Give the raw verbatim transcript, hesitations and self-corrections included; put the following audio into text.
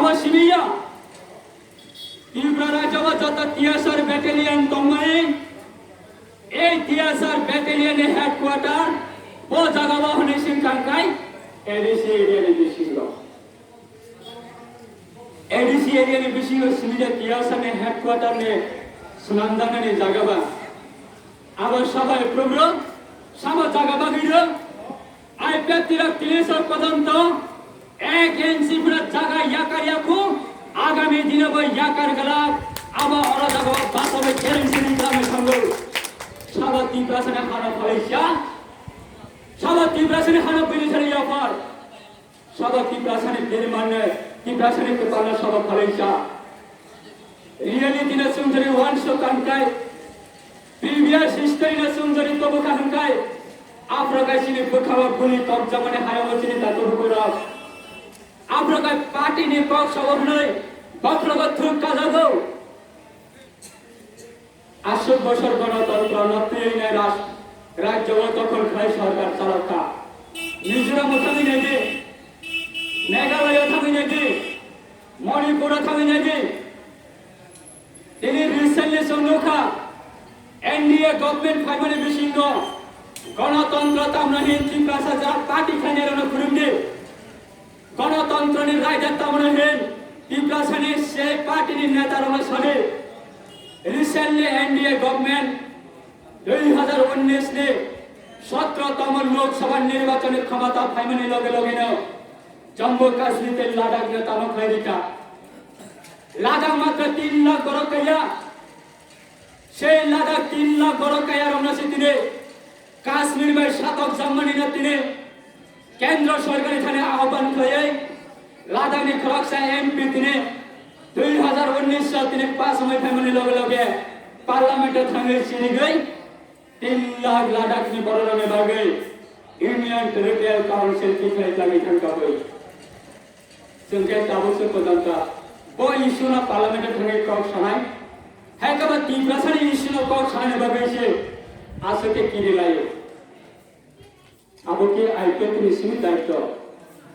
Bo simi ya, Tripura rajyo wo joto T S R battalion tongmai, ei T S R battalion ni headquarter bo jaga wo hwnwi sing kha khe A D C area ni bisingo. A D C area ni bisingo simi de T S R ni headquarter ni swnamjaknani jaga ba. Abo sabai problem, samo jaga bagwi rw, I P F T rok tini sal porjonto ek inchi pura jaga yakar yakhu, agami dino bo yakar glak, abo oro jaga o basa bai kerosene ni tamo thangwi. Sabo Tiprasa ni hano phalai sa, sabo Tiprasa ni hano bini sari yapar, sabo Tiprasa ni bini manne, Tiprasa ni kwpal no sabo phalai sa. Reality no chwng jodi uansuk kha hwnkhe, previous history no chwng jodi tubu kha hwnkhe, aphro khe chini bwkha o guli tokjakmani hayung o chini tato bukurok. Aphro khe party ni kok sabo hwnwi bokhrogo thwk kajago. Aswk bosor gonotontro no twiwi nai ras-, rajyo o dokhol khlai sorkar chalok kha. Mizoram o thangwi nai di, Meghalaya o thangwi nai di, Manipur o thangwi nai di. Tini recently chwng nukha, N D A government phaimani bisingo gonotontro tamno hin Tiprasa ja party khainai rokno phwrwng di. Gonotontro ni raida tamno hin Tiprasa ni sei party ni neta rokno sadi. Recently N D A government dui hazar unnish ni sotro tomo Lok Sabha nirbachon ni khomata phaimani loge loge no Jammu Kashmir tei Ladakh no tamo khlai rikha. Ladakh matro tin lakh borok kaya. Sei Ladakh tin lakh borok kaya rokno se tini Kashmir bai satok jakmani no tini kendro sorkar ni thani ahban khlaiwi Ladakh ni khoroksa M P tini dui hazar unnish o tini pass wngwi phaimani loge loge parliament o thangwi chirigwi tin lakh Ladakh ni borok rokni bagwi Union Territorial Council tikhlai tlangwi thangkha bwi. Chwng khe tabuk se porjonto bo issue no parliament o thangwi kok sanai. Hai khe bo Tiprasa ni issue no kok sanani bagwi se aswk khe kiri lai o. Abo khe I P F T ni simi daityo.